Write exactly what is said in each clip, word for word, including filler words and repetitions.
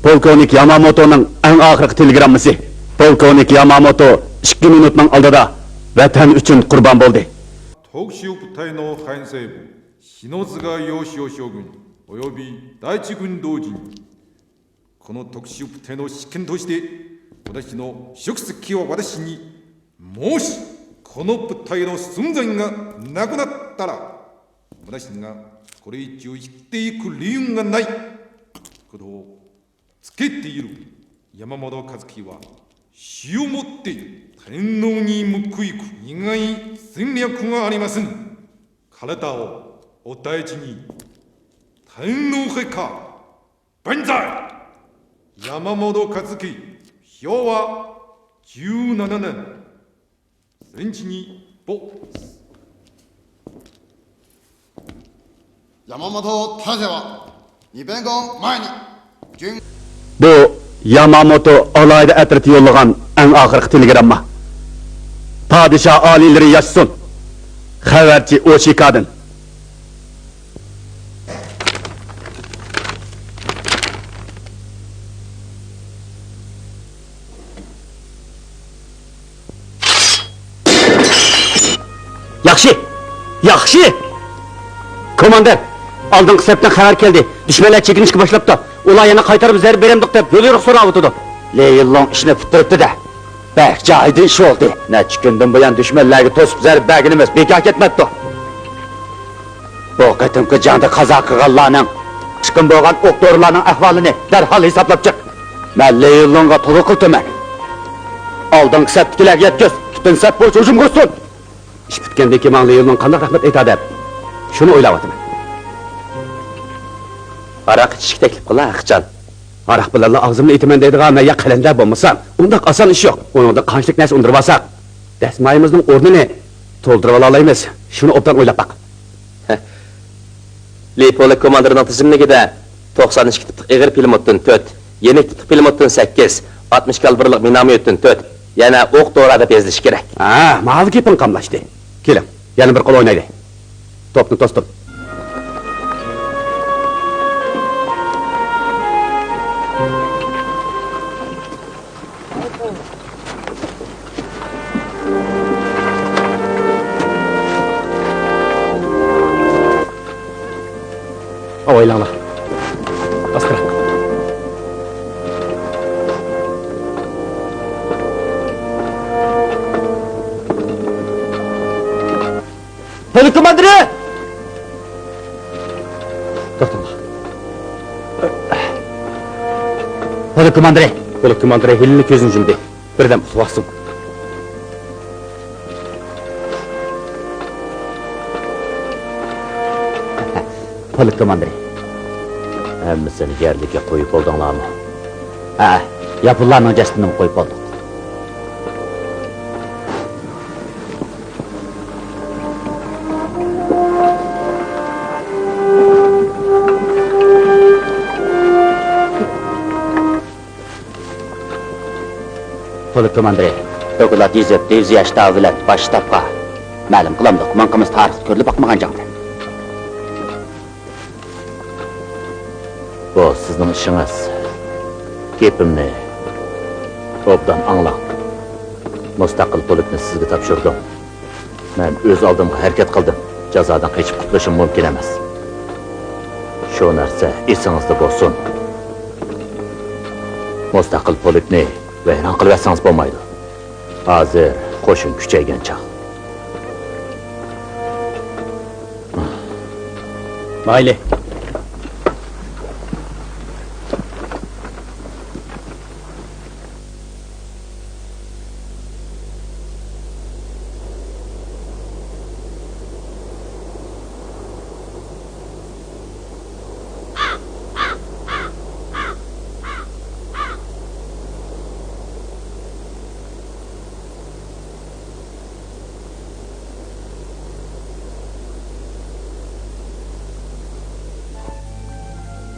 پولكوۋنىك ياماموتونىڭ ئەڭ ئاخىرقى تېلېگراممىسى. پولكوۋنىك ياماموتو ئىككى مىنۇتنىڭ ئالدىدا ۋەتەن ئۈچۈن قۇربان بولدى. 特殊部隊の編成部、日野塚養少将軍及び第一軍同時に、この特殊部隊の指揮官として、私の職責を私に申し、この部隊の存在がなくなったら、私がこれ以上生きていく理由がないことをつけている。山本和樹は死をもって天皇に報いく以外に戦略がありません。体をお大事に。天皇陛下万歳。山本和樹、昭和十七年戦地に没。山本大勢は二分後前に準 بۇ ياماموتو ئالاھىدە ئەترىتى يوللىغان ئەڭ ئاخىرقى تېلېگرامما. پادىشاھ ئالىيلىرى ياشىسۇن! خەۋەرچى ئوشىكادىن. ياخشى! ياخشى! كوماندىر، ئالدىنقى سەپتىن خەۋەر كەلدى. دۈشمەنلەر چېكىنىشكە باشلاپتۇ. ئۇلار يەنە قايتارما زەربە بېرەمدۇق دەپ يوليورۇق سوراۋاتىدۇ. لېيىنلۇڭ ئىشنى پۈتتۈرۈپتۇ-دە. بەك جايىدا ئىش بولدى. نەچچە كۈندىن بۇيان دۈشمەنلەرگە توسۇپ زەربە بەرگىنىمىز بىكار كەتمەپتۇ. بۇ قېتىمقى جەڭدە قازا قىلغانلارنىڭ، چىقىم بولغان ئوق دورىلارنىڭ ئەھۋالىنى دەرھال ھېسابلاپ چىق. مەن لېيىنلۇڭغا تولۇق قىلىتىمەن. ئالدىنقى سەپتىكىلەرگە يەتكۈز، پۈتۈن سەپ بويىچە ھۇجۇمغا ئۇسسۇن. ئىش پۈتكەندىن كېيىن ماڭا لېيىنلۇڭ قانداق رەھمەت ئېيتار دەپ، شۇنى ئويلاۋاتىمەن. ھاراق ئىچىشكە تەكلىپ قىل، ئەخچال. ھاراق بىلەنلا ئاغزىمنى ئېتىمەن دەيدىغان مەن يا قەلەندەر بولمىسام، ئۇنداق ئاسان ئىش يوق. ئۇنىڭدىن قانچىلىك نەرسە ئۇندۇرۇۋالساق، دەسمايىمىزنىڭ ئورنىنى تولدۇرۇۋالالايمىز. شۇنى ئوبدان ئويلاپ باق. لى پولك كوماندىرىنىڭ تىزىملىكىدە توقسان ئىككى تىپلىق ئېغىر پىلىموتتىن تۆت، يېنىك تىپلىق پىلىموتتىن سەككىز، ئاتمىش كالىبىرلىق مىنوميوتتىن تۆت، يەنە ئوق دورا دەپ يېزىلىشى كېرەك. ھە، ماۋۇ گېپىڭ قاملاشتى. كېلىڭ، يەنە بىر قول ئوينايلى. توپنى توستۇم. ئاۋايلاڭلار. ئاستىراق. پولك كوماندىرى! توختاڭلار. پولك كوماندىرى! پولك كوماندىرى ھېلىلا كۆزىنى يۇمدى. بىردەم ئۇخلىۋالسۇن. پولك كوماندىرى. ھەممىسىنى يەرلىككە قويۇپ بولدۇڭلارمۇ؟ ھە، ياپونلارنىڭ جەسىتىنىمۇ قويۇپ بولدۇق. پولك كوماندىرى، دوكلات يېزىپ، دىۋىزىيە شتابى بىلەن باش شتابقا مەلۇم قىلامدۇق. ماڭقىمىز تارىختا كۆرۈلۈپ باقمىغان جەڭدە. بۇ سىزنىڭ ئىشىڭىز. گېپىمنى ئوبدان ئاڭلاڭ. مۇستەقىل پولكنى سىزگە تاپشۇردۇم. مەن ئۆز ئالدىمغا ھەرىكەت قىلدىم. جازادىن قېچىپ قۇتۇلۇشۇم مۇمكىن ئەمەس. شۇ نەرسە ئېسىڭىزدە بولسۇن. مۇستەقىل پولكنى ۋەيران قىلىۋەتسىڭىز بولمايدۇ. ھازىر قوشۇن كۈچەيگەن چاغ. مايلى.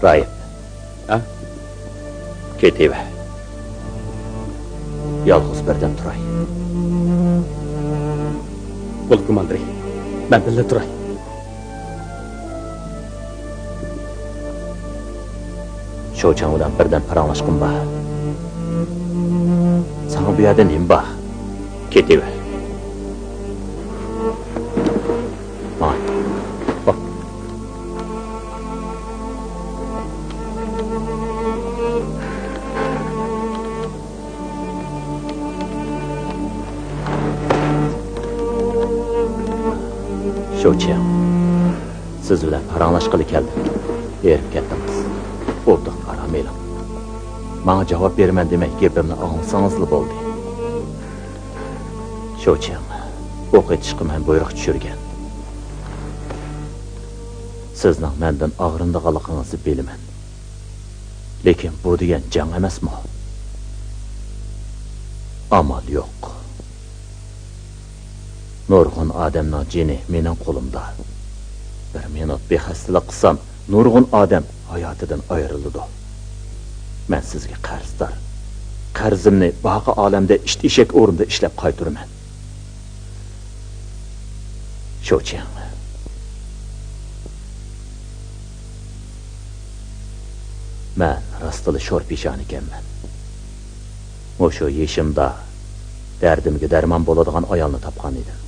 رايىپ. ھە؟ كېتىۋەر. يالغۇز بىردەم تۇراي. بولدى، كوماندىر. مەن بىللە تۇراي. شوچياڭ بىلەن بىردەم پاراڭلاشقۇم بار. ساڭا بۇ يەردە نېمە بار؟ كېتىۋەر. ماڭا. شوچياڭ، سىز بىلەن پاراڭلاشقىلى كەلدىم. ھېرىپ كەتتىڭىز. ئوبدان ئارام ئېلىڭ. ماڭا جاۋاب بېرىمەن دېمەي، گېپىمنى ئاڭلىسىڭىزلا بولدى. شوچياڭ، ئوق ئېتىشقا مەن بۇيرۇق چۈشۈرگەن. سىزنىڭ مەندىن ئاغرىنىدىغانلىقىڭىزنى بىلىمەن. لېكىن بۇ دېگەن جەڭ ئەمەسمۇ؟ ئامال يوق. نۇرغۇن ئادەمنىڭ جېنى مېنىڭ قولۇمدا. بىر مىنۇت بىخەستىلىك قىلسام، نۇرغۇن ئادەم ھاياتىدىن ئايرىلىدۇ. مەن سىزگە قەرزدار. قەرزىمنى باقى ئالەمدە ئىت ئېشەك ئورنىدا ئىشلەپ قايتۇرىمەن. شوچياڭ. مەن راستلا شور پېشانە ئىكەنمەن. مۇشۇ يېشىمدا دەردىمگە دەرمان بولىدىغان ئايالنى تاپقان ئىدىم.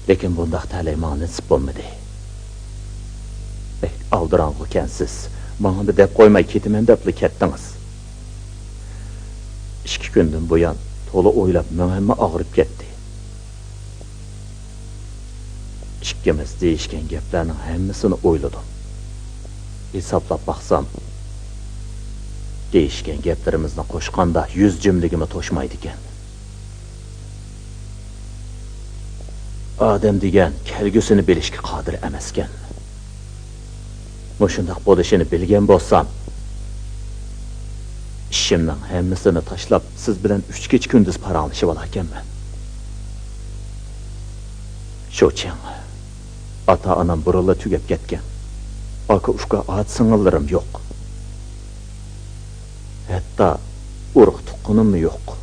لېكىن بۇنداق تەلەي ماڭا نېسىپ بولمىدى. بەك ئالدىراڭغۇكەنسىز. ماڭىمۇ دەپ قويماي كېتىمەن دەپلا كەتتىڭىز. ئىككى كۈندىن بۇيان تولا ئويلاپ مېڭەممۇ ئاغرىپ كەتتى. ئىككىمىز دېيىشكەن گەپلەرنىڭ ھەممىسىنى ئويلىدىم. ھېسابلاپ باقسام، دېيىشكەن گەپلىرىمىزنى قوشقاندا يۈز جۈملىگىمۇ توشمايدىكەن. ئادەم دېگەن كەلگۈسىنى بىلىشكە قادىر ئەمەسكەن. مۇشۇنداق بولۇشىنى بىلگەن بولسام، ئىشىمنىڭ ھەممىسىنى تاشلاپ، سىز بىلەن ئۈچ كېچە-كۈندۈز پاراڭلىشىۋالاركەنمەن. شوچياڭ، ئاتا-ئانام بۇرۇنلا تۈگەپ كەتكەن. ئاكا-ئۇكا، ئاچا-سىڭىللىرىم يوق. ھەتتا ئۇرۇق-تۇغقىنىممۇ يوق.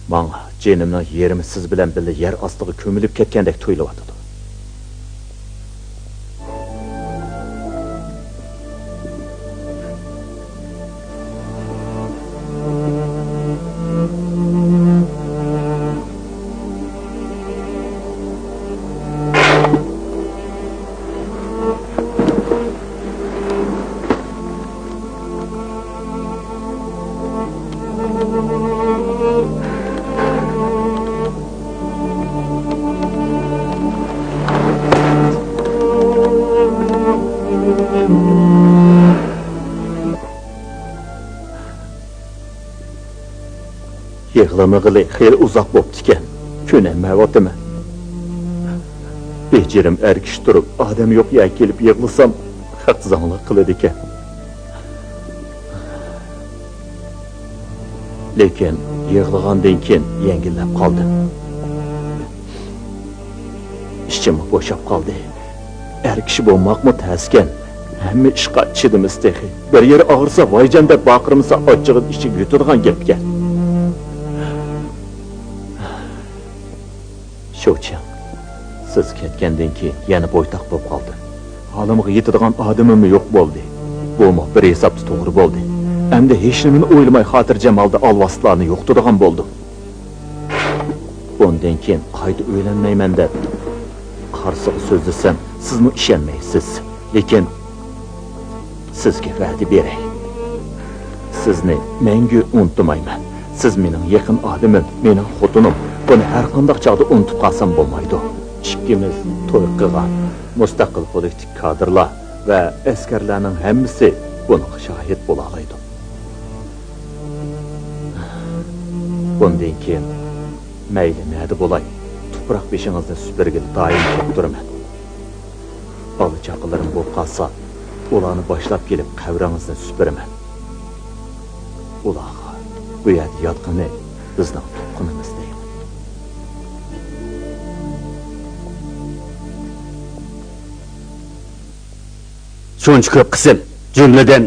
ماڭا جېنىمنىڭ يېرىمى سىز بىلەن بىللە يەر ئاستىغا كۆمۈلۈپ كەتكەندەك تۇيۇلۇۋاتىدۇ. يىغلىمىغىلى خېلى ئۇزاق بوپتىكەن، كۆنەلمەيۋاتىمەن. بېجىرىم ئەر كىشى تۇرۇپ، ئادەم يوق يەرگە كېلىپ يىغلىسام، خەق زاڭلىق قىلىدىكەن. لېكىن يىغلىغاندىن كېيىن يەڭگىللەپ قالدىم. ئىچىممۇ بوشاپ قالدى. ئەر كىشى بولماقمۇ تەسكەن. ھەممە ئىشقا چىدىمىز تېخى. بىر يېرى ئاغرىسا ۋايجان دەپ باقىرمىسا ئاچچىقىدىن ئىچىگە يۇتىدىغان گەپكەن. شوچياڭ، سىز كەتكەندىن كېيىن يەنە بويتاق بولۇپ قالدىم. ھالىمغا يېتىدىغان ئادىمىممۇ يوق بولدى. بۇمۇ بىر ھېسابتا توغرا بولدى. ئەمدى ھېچنېمىنى ئويلىماي خاتىرجەم ھالدا ئالۋاستىلارنى يوقىتىدىغان بولدۇم. بۇندىن كېيىن قايتا ئۆيلەنمەيمەن دەپ قارىسىغا سۆزلىسەم، سىزمۇ ئىشەنمەيسىز. لېكىن سىزگە ۋەدە بېرەي. سىزنى مەڭگۈ ئۇنتۇمايمەن. سىز مېنىڭ يېقىن ئادىمىم، مېنىڭ خوتۇنۇم. بۇنى ھەرقانداق چاغدا ئۇنتۇپ قالسام بولمايدۇ. ئىككىمىز توي قىلغان مۇستەقىل پولىتىك كادىرلار ۋە ئەسكەرلەرنىڭ ھەممىسى بۇنىڭغا شاھىت بولالايدۇ. بۇندىن كېيىن مەيلى نەدە بولاي، تۇپراق بېشىڭىزنى سۈپۈرگىلى دائىم كەپ تۇرىمەن. بالا-چاقىلىرىم بولۇپ قالسا، ئۇلارنى باشلاپ كېلىپ قەبرىڭىزنى سۈپۈرىمەن. ئۇلارغا بۇ يەردە ياتقىنى بىزنىڭ تۇغقىنىمىز دەيمەن. شۇنچە كۆپ قىسىم، جۈملىدىن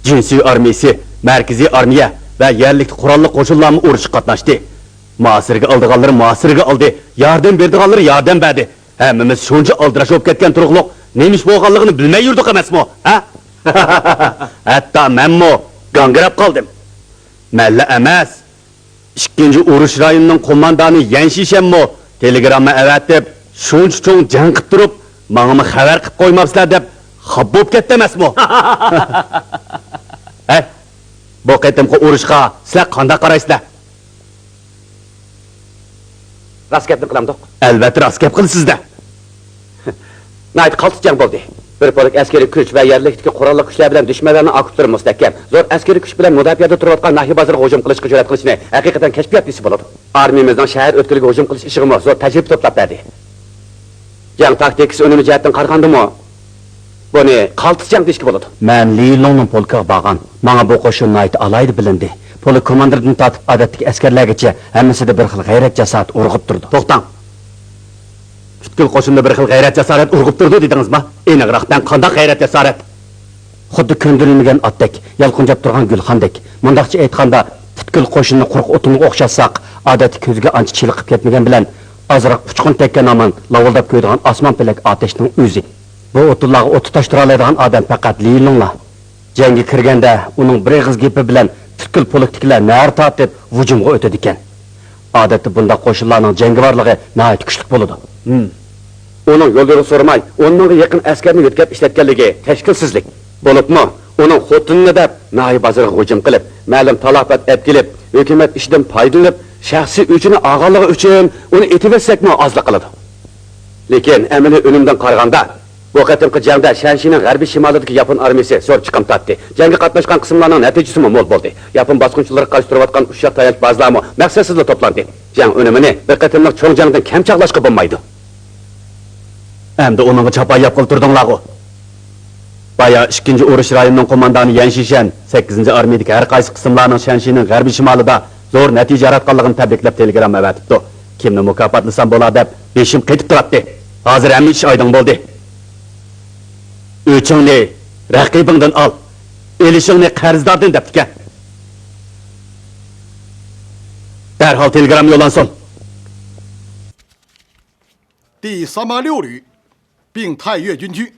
جىنسۇي ئارمىيىسى، مەركىزىي ئارمىيە ۋە يەرلىك قوراللىق قوشۇنلارمۇ ئۇرۇشقا قاتناشتى. مۇھاسىرىگە ئالىدىغانلىرى مۇھاسىرىگە ئالدى، ياردەم بېرىدىغانلىرى ياردەم بەردى. ھەممىمىز شۇنچە ئالدىراش بولۇپ كەتكەن تۇرۇقلۇق، نېمە ئىش بولغانلىقىنى بىلمەي يۈردۇق ئەمەسمۇ، ھە؟ ھەتتا مەنمۇ گاڭگىراپ قالدىم. مەنلا ئەمەس، ئىككىنچى ئۇرۇش رايونىنىڭ قوماندانى يەن شىشەنمۇ تېلېگرامما ئەۋەتىپ، شۇنچە چوڭ جەڭ قىپ تۇرۇپ، ماڭىمۇ خەۋەر قىپ قويماپسىلەر دەپ خاپا بولۇپ كەتتى ئەمەسمۇ؟ ھەي، بۇ قېتىمقى ئۇرۇشقا سىلەر قانداق قارايسىلەر؟ راست گەپنى قىلامدۇق؟ ئەلۋەتتە، راست گەپ قىلىسىز-دە. ناھايىتى قالتىس جەڭ بولدى. بىر پولك ئەسكىرىي كۈچ ۋە يەرلىكتىكى قوراللىق كۈچلەر بىلەن دۈشمەنلەرنىڭ ئاكوپلىرى مۇستەھكەم، زور ئەسكىرىي كۈچ بىلەن مۇداپىئەدە تۇرۇۋاتقان ناھىيە بازىرىغا ھۇجۇم قىلىشقا جۈرئەت قىلىشىنى ھەقىقەتەن كەشپىيات دېسە بولىدۇ. ئارمىيىمىزنىڭ شەھەر ئۆتكىلىگە ھۇجۇم قىلىش ئىشىغىمۇ زور تەجرىبە توپلاپ بەردى. جەڭ تاكتىكىسى ئۈنۈمى جەھەتتىن قارىغاندىمۇ، بۇنى قالتىس جەڭ دېيىشكە بولىدۇ. مەن لى لوڭنىڭ پولكىغا بارغان. ماڭا بۇ قوشۇن ناھايىتى ئالاھىدە بىلىندى. پولك كوماندىرىدىن تارتىپ ئادەتتىكى ئەسكەرلەرگىچە ھەممىسىدە بىر خىل غەيرەت-جاسارەت ئۇرغۇپ تۇرىدۇ. توختاڭ! پۈتكۈل قوشۇندا بىر خىل غەيرەت-جاسارەت ئۇرغۇپ تۇرىدۇ دېدىڭىزما؟ ئېنىقراق، مەن قانداق غەيرەت-جاسارەت؟ خۇددى كۆندۈرۈلمىگەن ئاتتەك، يالقۇنجاپ تۇرغان گۈلخاندەك. مۇنداقچە ئېيتقاندا، پۈتكۈل قوشۇننى قۇرۇق ئوتۇنغا ئوخشاتساق، ئادەتتە كۆزگە ئانچە چېلىقىپ كەتمىگەن بىلەن، ئازراق ئۇچقۇن تەگكەن ھامان لاۋۇلداپ كۆيىدىغان ئاسمان پېلەك ئاتەشنىڭ ئۆزى. بۇ ئوتۇنلارغا ئوت تۇتاشتۇرالايدىغان ئادەم پەقەت لى لوڭلا. جەڭگە كىرگەندە ئۇنىڭ بىر ئېغىز گېپى بىلەن پۈتكۈل پولكتىكىلەر نەرە تارتىپ ھۇجۇمغا ئۆتىدىكەن. ئادەتتە بۇنداق قوشۇنلارنىڭ جەڭگىۋارلىقى ناھايىتى كۈچلۈك بولىدۇ. ھىم. ئۇنىڭ يول-يورۇق سورىماي، ئون مىڭغا يېقىن ئەسكەرنى يۆتكەپ ئىشلەتكەنلىكى تەشكىلسىزلىك. بولۇپمۇ ئۇنىڭ خوتۇنىنى دەپ ناھىيە بازىرىغا ھۇجۇم قىلىپ، مەلۇم تالاپەت ئەپ كېلىپ، ھۆكۈمەت ئىشىدىن پايدىلىنىپ، شەخسىي ئۆچىنى ئالغانلىقى ئۈچۈن ئۇنى ئېتىۋەتسەكمۇ ئازلىق قىلىدۇ. لېكىن ئەمەلىي ئۈنۈمدىن قارىغاندا، بۇ قېتىمقى جەڭدە شەنشىنىڭ غەربىي شىمالىدىكى ياپون ئارمىيىسى زور چىقىم تارتتى. جەڭگە قاتناشقان قىسىملارنىڭ نەتىجىسىمۇ مول بولدى. ياپون باسقۇنچىلىرىغا قارشى تۇرۇۋاتقان ئۇششاق تايانچ بازىلارمۇ مەقسەتسىزلا توپلاندى. جەڭ ئۈنۈمىنى بىر قېتىملىق چوڭ جەڭدىن كەم چاغلاشقا بولمايدۇ. ئەمدى ئۇنىڭغا چاپان ياپقىلى تۇردۇڭلارغۇ؟ بايا ئىككىنچى ئۇرۇش رايونىنىڭ قوماندانى يەن شىشەن سەككىزىنچى ئارمىيىدىكى ھەر قايسى قىسىملارنىڭ شەنشىنىڭ غەربىي شىمالىدا زور نەتىجە ياراتقانلىقىنى تەبرىكلەپ تېلېگرامما ئەۋەتىپتۇ. كىمنى مۇكاپاتلىسام بولا دەپ بېشىم قېتىپ تۇراتتى. ھازىر ھەممە ئىش ئايدىڭ بولدى. ئۆچۈڭنى رەقىبىڭدىن ئال، ئېلىشىڭنى قەرزداردىن دەپتىكەن. دەرھال تېلېگرامما يوللانسۇن. 第三八六旅，并探越军区。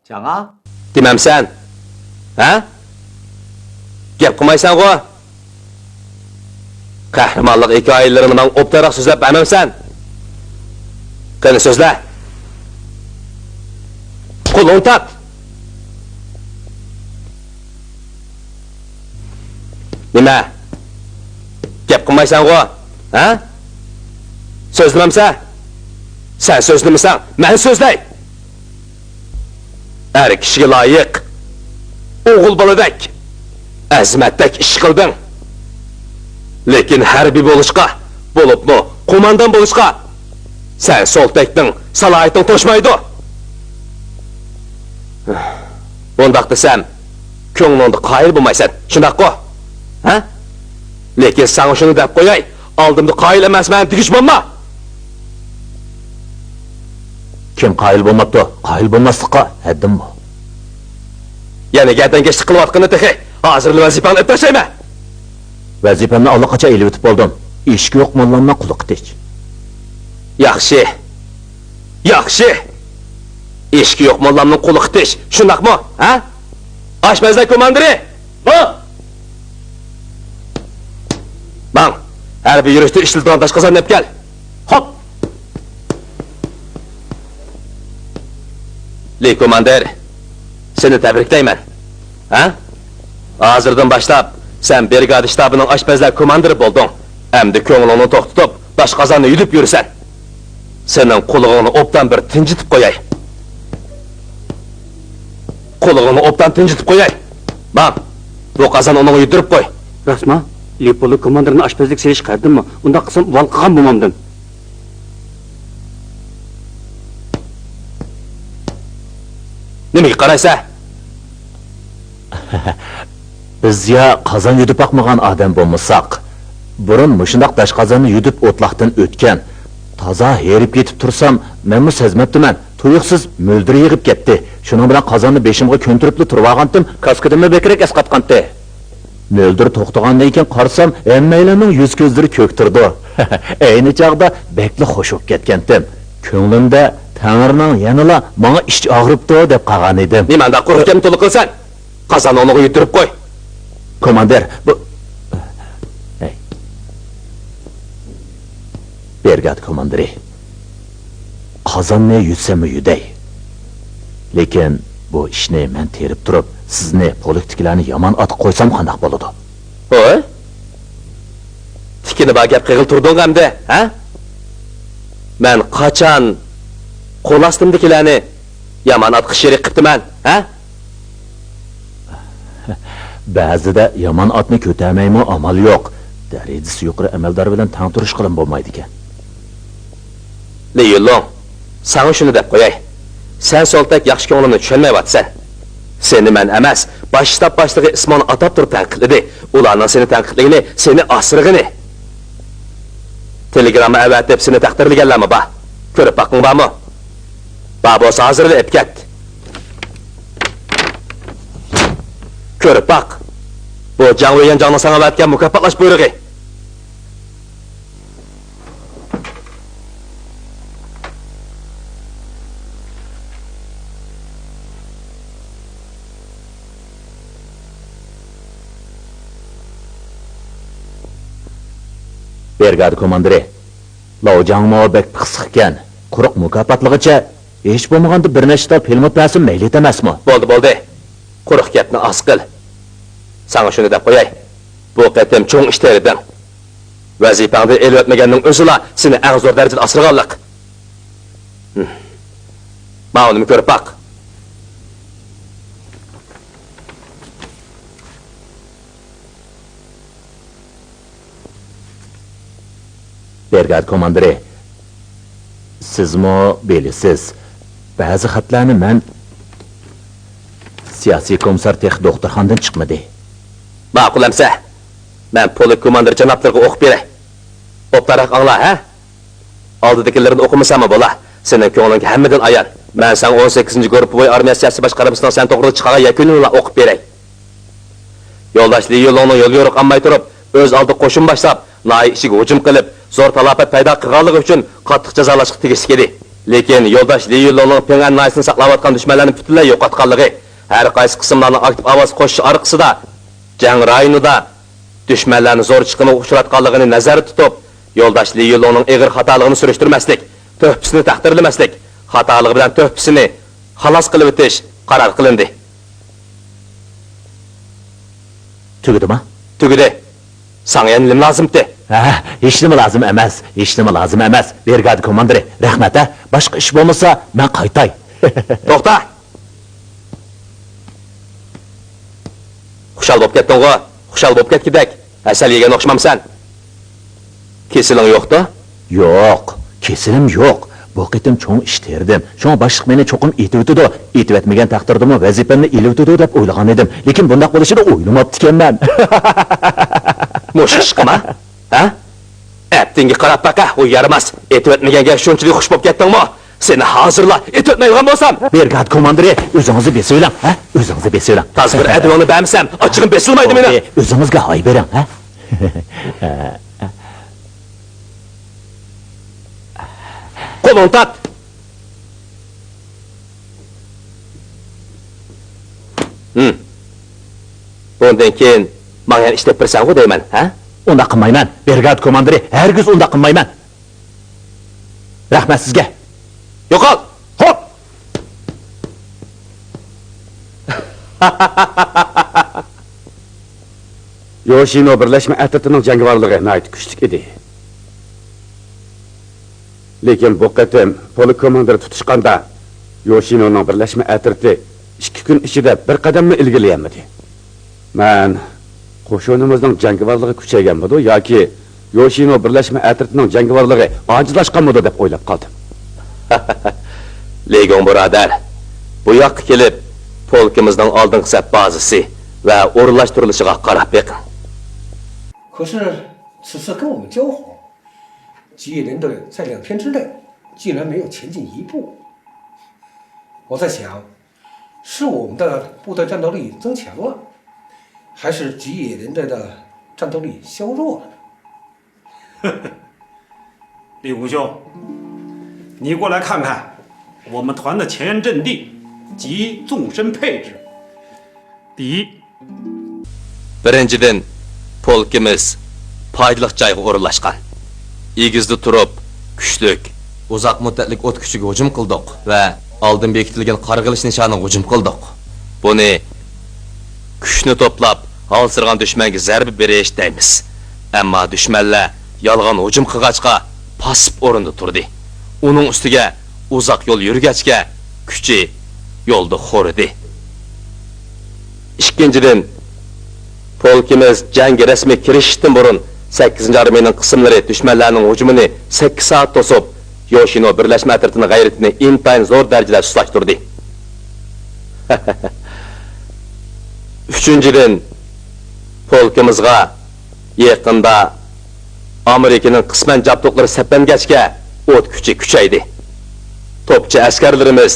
جاڭا؟ دېمەمسەن؟ ھە؟ گەپ قىلمايسەنغۇ؟ قەھرىمانلىق ھېكايىلىرىنى ماڭا ئوبدانراق سۆزلەپ بەرمەمسەن؟ قېنى سۆزلە! قولۇڭ تارت! نېمە؟ گەپ قىلمايسەنغۇ؟ ھە؟ سۆزلىمەمسەن؟ سەن سۆزلىمىسەڭ، مەن سۆزلەي! ئەر كىشىگە لايىق، ئوغۇل بالىدەك، ئەزىمەتتەك ئىش قىلدىڭ. لېكىن ھەربىي بولۇشقا، بولۇپمۇ قوماندان بولۇشقا سەن سولتەكنىڭ سالاھىيىتىڭ توشمايدۇ. بۇنداق دېسەم، كۆڭلۈڭدە قايىل بولمايسەن، شۇنداققۇ؟ ھە؟ لېكىن ساڭا شۇنى دەپ قوياي، ئالدىمدا قايىل ئەمەسمەن دېگۈچى بولما! كىم قايىل بولماپتۇ؟ قايىل بولماسلىققا ھەددىم بار. يەنە گەردەنكەشلىك قىلىۋاتقىنى تېخى! ھازىرلا ۋەزىپەڭنى ئېلىپ تاشلايمەن! ۋەزىپەمنى ئاللىقاچان ئېلىۋېتىپ بولدۇم. ئىشىكى يوق موللامنىڭ قۇلىقى تىنچ. ياخشى. ياخشى! ئىشىكى يوق موللامنىڭ قۇلىقى تىنچ، شۇنداقمۇ؟ ھە؟ ئاشپەزلەر كوماندىرى! بۇ! ماڭ! ھەربىي يۈرۈشتە ئىشلىتىدىغان داشقازاننى ئېلىپ كەل! خوپ! لى كوماندىر، سېنى تەبرىكلەيمەن. ھە؟ ھازىردىن باشلاپ سەن برىگادا شتابىنىڭ ئاشپەزلەر كوماندىرى بولدۇڭ. ئەمدى كۆڭلۈڭنى توختىتىپ، داشقازاننى يۈدۈپ يۈرىسەن. سېنىڭ قۇلىقىڭنى ئوبدان بىر تىنجىتىپ قوياي. قۇلىقىڭنى ئوبدان تىنجىتىپ قوياي. ماڭ، بۇ قازاننى ئۇنىڭغا يۈدۈرۈپ قوي. راستما؟ لى پولك كوماندىرىنى ئاشپەزلىككە سېلىشقا ھەددىممۇ؟ ئۇنداق قىلسام، ۋال قىلغان بولمامدىم. نېمىگە قارايسەن؟ بىز يا قازان يۈدۈپ باقمىغان ئادەم بولمىساق، بۇرۇن مۇشۇنداق داشقازاننى يۈدۈپ ئوتلاقتىن ئۆتكەن. تازا ھېرىپ كېتىپ تۇرسام، مەنمۇ سەزمەپتىمەن. تۇيۇقسىز مۆلدۈر يېغىپ كەتتى. شۇنىڭ بىلەن قازاننى بېشىمغا كۆنتۈرۈپلا تۇرۇۋالغانتىم، كاسكىدىممۇ بەكرەك ئەسقاتقانتى. مۆلدۈر توختىغاندىن كېيىن قارىسام، ھەممەيلەننىڭ يۈز-كۆزلىرى كۆك تۇرىدۇ. ئەينى چاغدا بەكلا خوش بولۇپ كەتكەنتىم. كۆڭلۈمدە تەڭرىنىڭ يەنىلا ماڭا ئىچ ئاغرىپتۇ دەپ قالغان ئىدىم. نېمانداق قۇرۇق گەپنى تولا قىلىسەن؟ قازاننى ئۇنىڭغا يۈدۈرۈپ قوي. كوماندىر، بۇ، ھەي. بىرىگادا كوماندىرى. قازاننى يۈدسەممۇ يۈدەي. لېكىن بۇ ئىشنى مەن تېرىپ تۇرۇپ، سىزنى پولكتىكىلەرنى يامان ئاتقا قويسام قانداق بولىدۇ؟ ھوي؟ تىكىنى بار گەپ قىلغىلى تۇردۇڭغۇ ئەمدى، ھە؟ مەن قاچان قول ئاستىمدىكىلەرنى يامان ئاتقا شېرىك قىپتىمەن، ھە؟ بەزىدە يامان ئاتنى كۆتەرمەيمۇ ئامال يوق. دەرىجىسى يۇقىرى ئەمەلدار بىلەن تەڭ تۇرۇشقىلىمۇ بولمايدىكەن. لى يۈنلۇڭ، ساڭا شۇنى دەپ قوياي. سەن سولتەك ياخشى كۆڭلۈمنى چۈشەنمەيۋاتىسەن. سېنى مەن ئەمەس، باش شتاب باشلىقى ئىسمىڭنى ئاتاپ تۇرۇپ تەنقىدلىدى. ئۇلارنىڭ سېنى تەنقىدلىگىنى سېنى ئاسرىغىنى. تېلېگرامما ئەۋەتىپ سېنى تەقدىرلىگەنلەرمۇ بار. كۆرۈپ باققىڭ بارمۇ؟ بار بولسا ھازىرلا ئېلىپ كەت. كۆرۈپ باق. بۇ جاڭ ۋېييەنجاڭنىڭ ساڭا ئەۋەتكەن مۇكاپاتلاش بۇيرۇقى. بىرىگادا كوماندىرى، لاۋجاڭمۇ بەك پىخسىقكەن. قۇرۇق مۇكاپاتلىغىچە، ھېچ بولمىغاندا بىر نەچچە تال پىلىمۇت بەرسە مەيلى ئەمەسمۇ؟ بولدى، بولدى. قۇرۇق گەپنى ئاز قىل. ساڭا شۇنى دەپ قوياي. بۇ قېتىم چوڭ ئىش تېرىدىڭ. ۋەزىپەڭدىن ئېلىۋەتمىگەننىڭ ئۆزىلا سېنى ئەڭ زور دەرىجىدە ئاسرىغانلىق. ھىم. ماۋۇنىمۇ كۆرۈپ باق. بىرىگادا كوماندىرى، سىزمۇ بىلىسىز، بەزى خەتلەرنى مەن، سىياسىي كومىسسار تېخى دوختۇرخانىدىن چىقمىدى. ماقۇل ئەمسە، مەن پولك كوماندىرى جانابلىرىغا ئوقۇپ بېرەي. ئوبدانراق ئاڭلا، ھە؟ ئالدىدىكىلىرىنى ئوقۇمىساممۇ بولا. سېنىڭ كۆڭلۈڭگە ھەممىدىن ئايان. مەن ساڭا ئون سەككىزىنچى گۇرۇپپا بويى ئارمىيە سىياسىي باشقارمىسىنىڭ سەن توغرىلىق چىقارغان يەكۈنىنىلا ئوقۇپ بېرەي. يولداش لى يۈنلۇڭنىڭ يول يورۇق ئالماي تۇرۇپ، ئۆز ئالدىغا قوشۇن باشلاپ، ناھىيە ئىچىگە ھۇجۇم قىلىپ، زور تالاپەت پەيدا قىلغانلىقى ئۈچۈن قاتتىق جازالاشقا تېگىشلىك ئىدى. لېكىن يولداش لى يۈنلۇڭنىڭ پىڭئەن ناھىيەسىنى ساقلاۋاتقان دۈشمەنلەرنى پۈتۈنلەي يوقاتقانلىقى، ھەر قايسى قىسىملارنىڭ ئاكتىپ ئاۋاز قوشۇشى ئارقىسىدا، جەڭ رايونىدا دۈشمەنلەرنى زور چىقىمغا ئۇچراتقانلىقىنى نەزەردە تۇتۇپ، يولداش لى يۈنلۇڭنىڭ ئېغىر خاتالىقىنى سۈرۈشتۈرمەسلىك، تۆھپىسىنى تەقدىرلىمەسلىك، خاتالىقى بىلەن تۆھپىسىنى خالاس قىلىۋېتىش قارار قىلىندى. تۈگىدىما؟ تۈگىدى. ساڭا يەنە نېمە لازىمتى؟ ھە، ھېچنېمە لازىم ئەمەس، ھېچنېمە لازىم ئەمەس. بىرىگادا كوماندىرى، رەھمەت، ھە. باشقا ئىش بولمىسا، مەن قايتاي. توختا! خۇشال بولۇپ كەتتىڭغۇ؟ خۇشال بولۇپ كەتكۈدەك. ھەسەل يېگەن ئوخشىمامسەن؟ كېسىلىڭ يوقتا؟ يوق، كېسىلىم يوق. بۇ قېتىم چوڭ ئىش تېرىدىم. شۇڭا باشلىق مېنى چوقۇم ئېتىۋېتىدۇ. ئېتىۋەتمىگەن تەقدىردىمۇ ۋەزىپەمنى ئېلىۋېتىدۇ دەپ ئويلىغان ئىدىم. لېكىن بۇنداق بولۇشىنى ئويلىماپتىكەنمەن. مۇشۇ ئىشقىما؟ ھە؟ ئەپتىڭگە قاراپ باقە، ئۇ يارىماس. ئېتىۋەتمىگەنگە شۇنچىلىك خۇش بولۇپ كەتتىڭمۇ؟ سېنى ھازىرلا ئېتىۋەتمەيدىغان بولسام! بىرىگادا كوماندىرى، ئۆزىڭىزنى بېسىۋېلىڭ، ھە؟ ئۆزىڭىزنى بېسىۋېلىڭ. تازا بىر ئەدىپىڭنى بەرمىسەم، ئاچچىقىم بېسىلمايدۇ مېنىڭ. ئۆزىڭىزگە ھاي بېرىڭ، ھە؟ قولۇڭنى تارت! ھىم. بۇندىن كېيىن ماڭا يەنە ئىش تېپىپ بېرىسەنغۇ دەيمەن، ھە؟ ئۇنداق قىلمايمەن، بىرىگادا كوماندىرى، ھەرگىز ئۇنداق قىلمايمەن. رەھمەت سىزگە. يوقال! خوپ! يوشىنو بىرلەشمە ئەترىتىنىڭ جەڭگىۋارلىقى ناھايىتى كۈچلۈك ئىدى. لېكىن بۇ قېتىم پولك كوماندىرى تۇتۇشقاندا، يوشىنونىڭ بىرلەشمە ئەترىتى ئىككى كۈن ئىچىدە بىر قەدەممۇ ئىلگىرىلىيەلمىدى. مەن، قوشۇنىمىزنىڭ جەڭگىۋارلىقى كۈچەيگەنمىدۇ ياكى يوشىنو بىرلەشمە ئەترىتىنىڭ جەڭگىۋارلىقى ئاجىزلاشقانمىدۇ دەپ ئويلاپ قالدىم. لېگوڭ بۇرادەر، بۇ ياققا كېلىپ، پولكىمىزنىڭ ئالدىنقى سەپ بازىسى ۋە ئورۇنلاشتۇرۇلۇشىغا قاراپ بېقىڭ. 可是此次跟我们交火，吉野连队在两天之内竟然没有前进一步。我在想，是我们的部队战斗力增强了，还是吉野连队的战斗力削弱了？李武兄，你过来看看，我们团的前沿阵地及纵深配置。第一， بىرىنچىدىن، پولكىمىز پايدىلىق جايغا ئورۇنلاشقان. ئېگىزدە تۇرۇپ، كۈچلۈك، ئۇزاق مۇددەتلىك ئوت كۈچىگە ھۇجۇم قىلدۇق ۋە ئالدىن بېكىتىلگەن قارىغا ئېلىش نىشانىغا ھۇجۇم قىلدۇق. بۇنى كۈچنى توپلاپ، ھالسىرىغان دۈشمەنگە زەربە بېرىش دەيمىز. ئەمما دۈشمەنلەر يالغان ھۇجۇم قىلغاچقا، پاسسىپ ئورۇندا تۇردى. ئۇنىڭ ئۈستىگە ئۇزاق يول يۈرگەچكە، كۈچى يولدا خورىدى. ئىككىنچىدىن، پولكىمىز جەڭگە رەسمىي كىرىشىشتىن بۇرۇن، سەككىزىنچى ئارمىيەنىڭ قىسىملىرى دۈشمەنلەرنىڭ ھۇجۇمىنى سەككىز سائەت توسۇپ، يوشىنو بىرلەشمە ئەترىتىنىڭ غەيرىتىنى ئىنتايىن زور دەرىجىدە سۇسلاشتۇردى. ئۈچىنچىدىن، پولكىمىزغا يېقىندا ئامېرىكىنىڭ قىسمەن جابدۇقلىرى سەپلەنگەچكە، ئوت كۈچى كۈچەيدى. توپچى ئەسكەرلىرىمىز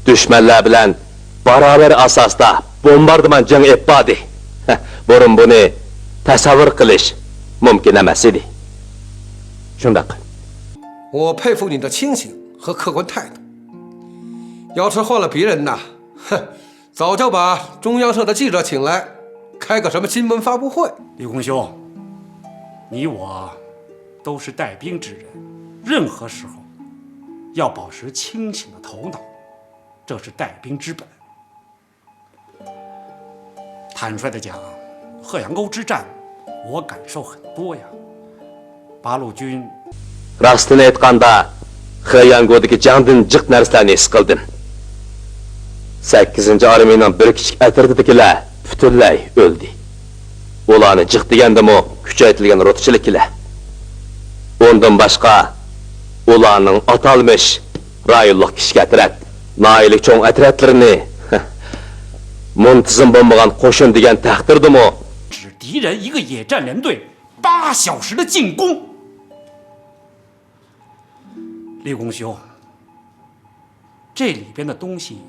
دۈشمەنلەر بىلەن باراۋەر ئاساستا بومباردىمان جېڭى ئېلىپ باردى. بۇرۇن بۇنى تەسەۋۋۇر قىلىش مۇمكىن ئەمەس ئىدى. شۇنداق. 我佩服你的清醒和客观态度。要是换了别人呐，哼，早就把中央社的记者请来，开个什么新闻发布会。李功兄，你我都是带兵之人，任何时候要保持清醒的头脑，这是带兵之本。坦率的讲，贺阳沟之战，我感受很多呀。八路军 راستىنى ئېيتقاندا، خېياڭگودىكى جەڭدىن جىق نەرسىلەرنى ھېس قىلدىم. سەككىزىنچى ئارمىيەنىڭ بىر كىچىك ئەترىتىدىكىلەر پۈتۈنلەي ئۆلدى. ئۇلارنى جىق دېگەندىمۇ كۈچەيتىلگەن روتىچىلىكلەر. ئۇندىن باشقا، ئۇلارنىڭ ئاتالمىش رايونلۇق كىچىك ئەترەت، ناھىيەلىك چوڭ ئەترەتلىرىنى، مۇنتىزىم بولمىغان قوشۇن دېگەن تەقدىردىمۇ، 指敌人一个野战联队八小时的进攻。李功兄，这里边的东西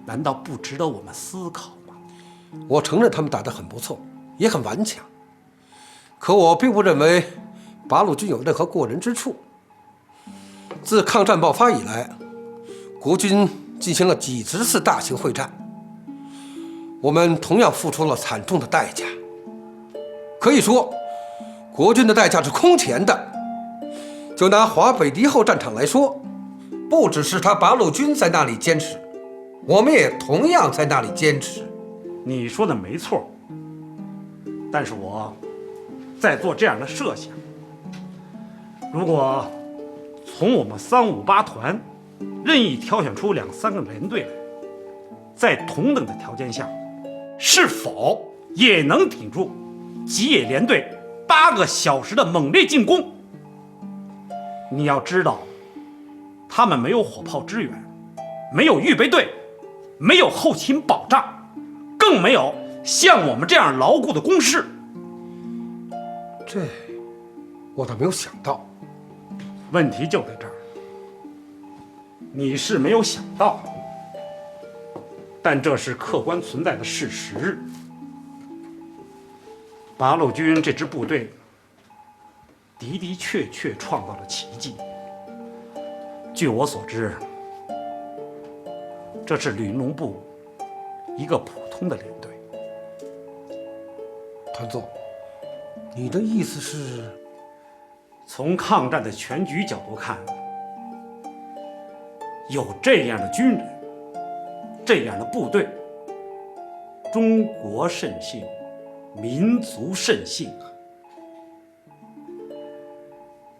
难道不值得我们思考吗？我承认他们打得很不错，也很顽强，可我并不认为八路军有任何过人之处。自抗战爆发以来，国军进行了几十次大型会战，我们同样付出了惨重的代价。可以说，国军的代价是空前的。就拿华北敌后战场来说，不只是他八路军在那里坚持，我们也同样在那里坚持。你说的没错，但是我在做这样的设想：如果从我们三五八团任意挑选出两三个连队来，在同等的条件下，是否也能顶住吉野联队八个小时的猛烈进攻？你要知道，他们没有火炮支援，没有预备队，没有后勤保障，更没有像我们这样牢固的工事。这我倒没有想到。问题就在这儿。你是没有想到，但这是客观存在的事实。八路军这支部队的的确确创造了奇迹。据我所知，这是旅农部一个普通的连队。团座，你的意思是？从抗战的全局角度看，有这样的军人，这样的部队，中国甚幸，民族甚幸啊！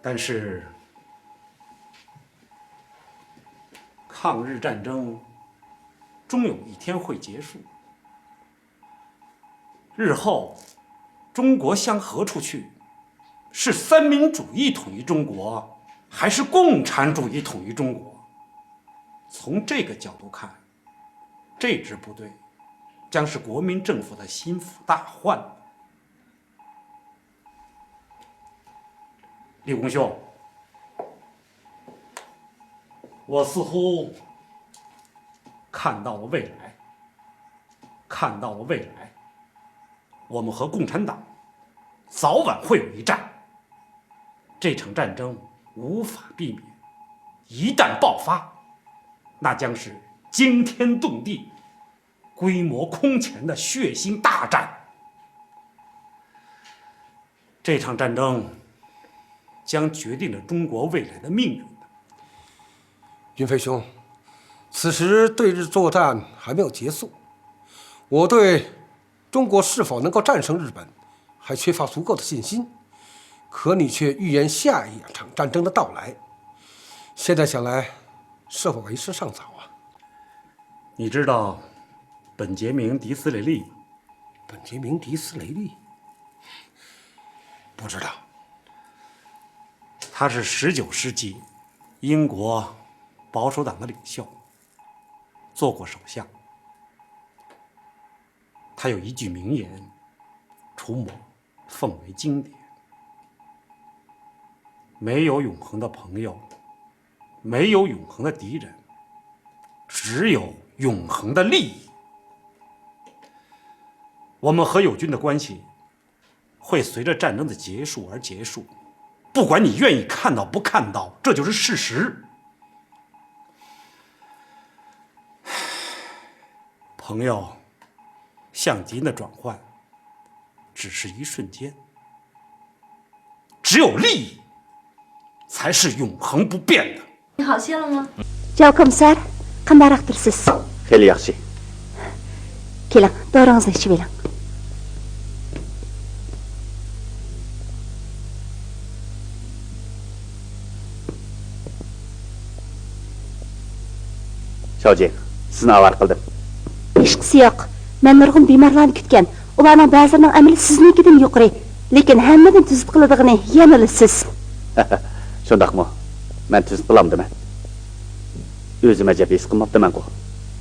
但是，抗日战争终有一天会结束。日后中国向何处去？是三民主义统一中国，还是共产主义统一中国？从这个角度看，这支部队将是国民政府的心腹大患。李功兄，我似乎看到了未来，看到了未来。我们和共产党早晚会有一战，这场战争无法避免。一旦爆发，那将是惊天动地、规模空前的血腥大战。这场战争将决定着中国未来的命运。云飞兄，此时对日作战还没有结束，我对中国是否能够战胜日本还缺乏足够的信心。可你却预言下一场战争的到来，现在想来，是否为时尚早啊？你知道本杰明·迪斯雷利吗？本杰明·迪斯雷利？不知道。他是十九世纪英国保守党的领袖，做过首相。他有一句名言：“除魔奉为经典。”没有永恒的朋友，没有永恒的敌人，只有永恒的利益。我们和友军的关系会随着战争的结束而结束，不管你愿意看到不看到，这就是事实。朋友向敌人的转换只是一瞬间，只有利益才是永恒不变的。你好些了吗？ جاۋ كومىسسار، قانداقراق تۇرسىز؟ خېلى ياخشى. كېلىڭ، دورىڭىزنى ئىچىۋېلىڭ. شاۋجىڭ، سىزنى ئاۋارە قىلدىم. ھېچقىسى يوق. مەن نۇرغۇن بىمارلارنى كۈتكەن. ئۇلارنىڭ بەزىلىرىنىڭ ئەمىلى سىزنىڭكىدىن يۇقىرى. لېكىن ھەممىدىن تۈزۈت قىلىدىغىنى يەنىلا سىز. شۇنداقمۇ؟ مەن تۈزۈت قىلامدىمەن؟ ئۆزۈم ئەجەب ھېس قىلماپتىمەنغۇ.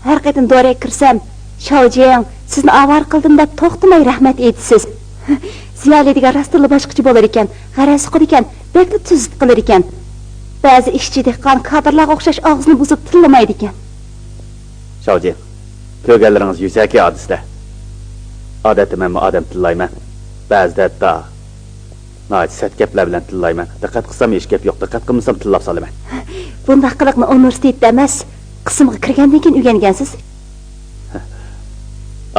ھەر قېتىم دورىغا كىرسەم، شاۋجيېڭ، سىزنى ئاۋارە قىلدىم دەپ توختىماي رەھمەت ئېيتىسىز. زىيالىي دېگەن راستتىنلا باشقىچە بولىدىكەن، غەرەز ئۇقىدىكەن، بەكلا تۈزۈت قىلىدىكەن. بەزى ئىشچى دېھقان كادىرلارغا ئوخشاش ئاغزىنى بۇزۇپ تىللىمايدىكەن. شاۋجيېڭ، كۆرگەنلىرىڭىز يۈزەكى ھادىسىلەر. ئادەتتە مەنمۇ ئادەم تىللايمەن. بەزىدە ھەتتا ناھايىتى سەت گەپلەر بىلەن تىللايمەن. دىققەت قىلسام ھېچ گەپ يوق، دىققەت قىلمىسام تىللاپ سالىمەن. بۇنداق قىلىقنى ئۇنىۋېرسىتېتتا ئەمەس، قىسىمغا كىرگەندىن كېيىن ئۆگەنگەنسىز.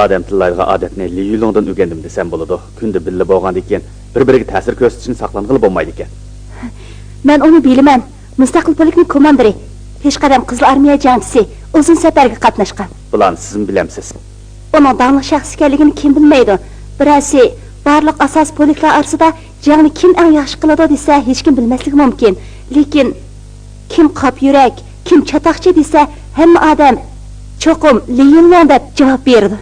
ئادەم تىللايدىغان ئادەتنى لى يۈلۇڭدىن ئۆگەندىم دېسەم بولىدۇ. كۈندە بىللە بولغاندىن كېيىن بىر-بىرىگە تەسىر كۆرسىتىشتىن ساقلانغىلى بولمايدىكەن. مەن ئۇنى بىلىمەن. مۇستەقىل پولكنىڭ كوماندىرى، پېشقەدەم قىزىل ئارمىيە جەڭچىسى، ئۇزۇن سەپەرگە قاتناشقان. بۇلارنى سىزمۇ بىلەمسىز؟ ئۇنىڭ داڭلىق شەخس ئىكەنلىكىنى كىم بىلمەيدۇ؟ بىرەرسى بارلىق ئاساسىي پولكلار ئارىسىدا جەڭنى كىم ئەڭ ياخشى قىلىدۇ دېسە، ھېچكىم بىلمەسلىكى مۇمكىن. لېكىن كىم قاپ يۈرەك، كىم چاتاقچى دېسە، ھەممە ئادەم چوقۇم لى يۈنلۇڭ دەپ جاۋاب بېرىدۇ.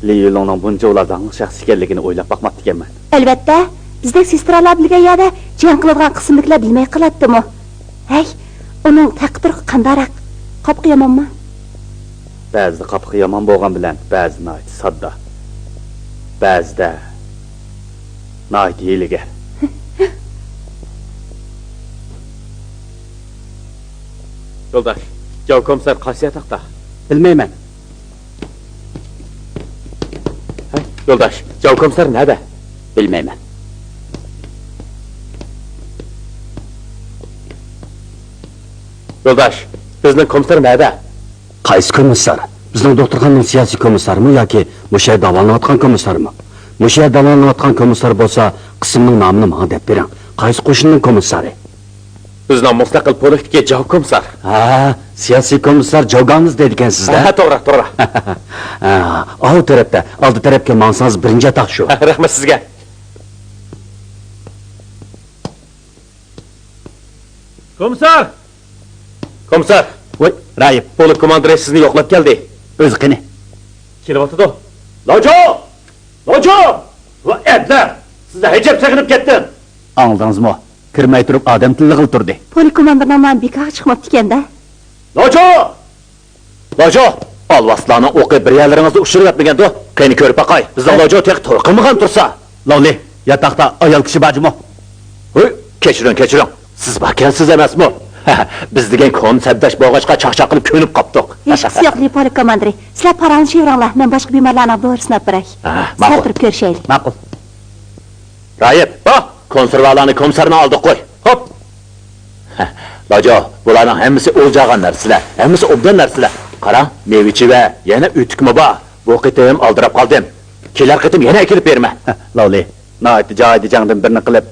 لى يۈنلۇڭنىڭ بۇنچە ئۇلار داڭلىق شەخس ئىكەنلىكىنى ئويلاپ باقماپتىكەنمەن. ئەلۋەتتە، بىزدەك سېسترالار بىلگەن يەردە جەڭ قىلىدىغان قىسىمدىكىلەر بىلمەي قالاتتىمۇ؟ ھەي، ئۇنىڭ تەقدىرى قانداقراق؟ قاپىقى يامانمۇ؟ بەزىدە قاپىقى يامان بولغان بىلەن، بەزىدە ناھايىتى ساددا، بەزىدە ناھايىتى ھىيلىگەر. يولداش، جاۋ كومىسسار قايسى ياتاقتا؟ بىلمەيمەن. ھە، يولداش، جاۋ كومىسسار نەدە؟ بىلمەيمەن. يولداش، بىزنىڭ كومىسسار نەدە؟ قايسى كومىسسار؟ بىزنىڭ دوختۇرخانىنىڭ سىياسىي كومىسسارىمۇ ياكى مۇشۇ يەردە داۋالىنىۋاتقان كومىسسارمۇ؟ مۇشۇ يەردە داۋالىنىۋاتقان كومىسسار بولسا، قىسىمنىڭ نامىنى ماڭا دەپ بېرىڭ. قايسى قوشۇننىڭ كومىسسارى؟ بىزنىڭ مۇستەقىل پولكتىكى جاۋ كومىسسار. ھە، سىياسىي كومىسسار جاۋگاڭلىز دەيدىكەنسىز-دە. ھە، توغرا، توغرا. ھە، ئاۋۇ تەرەپتە، ئالدى تەرەپكە ماڭسىڭىز بىرىنچى ياتاق شۇ. ھە، رەھمەت سىزگە. كومىسسار! كومىسسار! ۋاي، رايىپ. پولك كوماندىرى سىزنى يوقلاپ كەلدى. ئۆزى قېنى؟ كېلىۋاتىدۇ. لاجو! لاجو! ۋا ئەبلەخ! سىزنى ئەجەب سېغىنىپ كەتتىم. ئاڭلىدىڭىزمۇ؟ كىرمەي تۇرۇپ ئادەم تىللىغىلى تۇردى. پولك كوماندىرىنىڭ نامى بىكارغا چىقماپتىكەن-دە. لاجو! لاجو! ئالۋاستىلارنىڭ ئوقى بىر يەرلىرىڭىزدە ئۇچۇرۇۋەتمىگەندۇ؟ قېنى كۆرۈپ باقاي. بىزنىڭ لاجو تېخى توي قىلمىغان تۇرسا. لاۋلى، ياتاقتا ئايال كىشى بار جۇمۇ؟ ھوي، كەچۈرۈڭ، كەچۈرۈڭ. سىز باركەنسىز ئەمەسمۇ؟ بىز دېگەن كونا سەپداش بولغاچقا چاقچاق قىلىپ كۆنۈپ قاپتۇق. ھېچقىسى يوق، لى پولك كوماندىرى. سىلەر پاراڭلىشىۋېرىڭلار، مەن باشقا بىمارلارنىڭ دورىسىنى ئاپىراي. ھە، سىلەر ماقۇل. تۇرۇپ كۆرۈشەيلى. ماقۇل. رايىپ، بار، كونسېرۋالارنى كومىسسارنىڭ ئالدىغا قوي. خوپ. لاجو، بۇلارنىڭ ھەممىسى ئولجاغان نەرسىلەر، ھەممىسى ئوبدان نەرسىلەر. قارا، مېۋىچى ۋە يەنە ئۆتۈكمۇ بار. بۇ قېتىم ئالدىراپ قالدىم. كېلەر قېتىم يەنە ئەكېلىپ بېرىمەن. لاۋلى، ناھايىتى جايىدا جەڭدىن بىرنى قىلىپ،